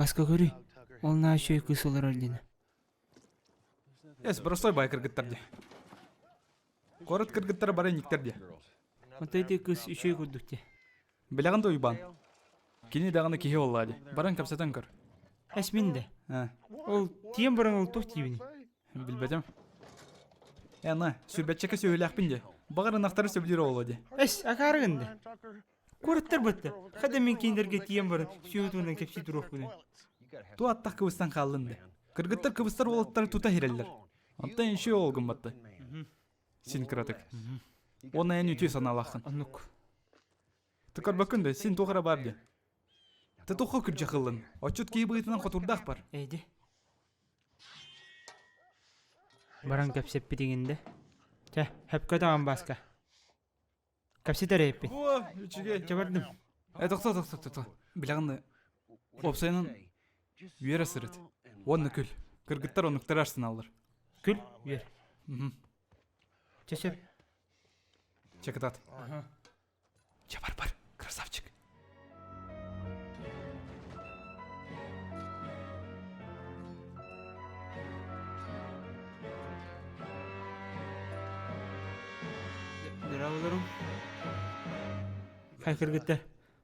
Баска көрүй, ол наһаа үчүгэй кыыс олорор диэн. Эс, простой бай кыргыттар дии. Куорат кыргыттара бары инниктэр дии. Оттон ити кыыс үчүгэй курдук дии. Билэҕин да Уйбаан? Кини даҕаны киһи буоллаа дии. Баран кэпсэтэн көр. Эс мин да. Ол тиийэн баран ол туох диибиний? Билбэтим. Э, на, сүрбэччэкэ сүөһүлээхпин дии. Баҕар ынахтары сөбүлүүр оҕоло дии. Эс, акаарыгын да. Куораттар батта. Хада мин кинилэргэ тиийэн баран сүөһү туһунан кэпсии туруохпунуй. Ту аттах кыбыстан хааллын да. Кыргыттар кыбыстар уолаттары тута иһирэллэр. Онтон еще ол гымматты. Син кыратык. Уонна эн үтүө санаалааххын. Оннук. Ты көрбөккүн да, син туох эрэ баар дии. Ты туохха күрдьэх ыллын? Отчут киһи быһыытынан хотурдаах бар. Эйди. Баран кэпсэппитиҥин да. Чэ, хөпкө даҕан Бааска. Кэпсэтэр эбиппин. О, үчүгэй. Чэ бардым. Э, тохтоо, тохтоо, тохтоо. Билэҕин уопсайынан үөрэ сырыт. Уонна күл. Кыргыттар оннуктары арсыналлар. Күл, үөр. Чэ сөп. Чэ кытаат. Чэ бар бар, красавчик. Дорооболорум. Хай кыргыттар,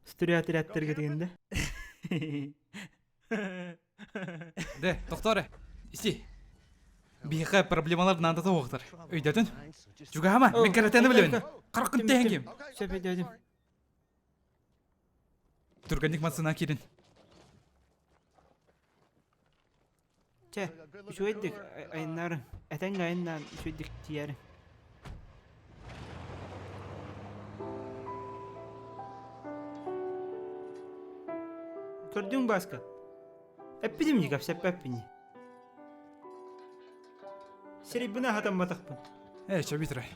студия-отрядтарга да. Де, тохтоо эрэ. Исти. Биһиэхэ проблемалар наадата суохтар. Өйдөтүн. Чугаһама, мен каратэны билэбин. Хараххын тэһэн ким. Сөп өйдөөтүм. Түргэнник массыына киирин. Чэ, үчүгэйдик айаннаарын, этэҥҥэ айаннаан үчүгэйдик тиийээриҥ. Көрдүҥ, Бааска? Эппитим дии, кэпсэппэппин дии. Сирэйбин аһатамматахпын. Ээ, чэ, бүтүрэй.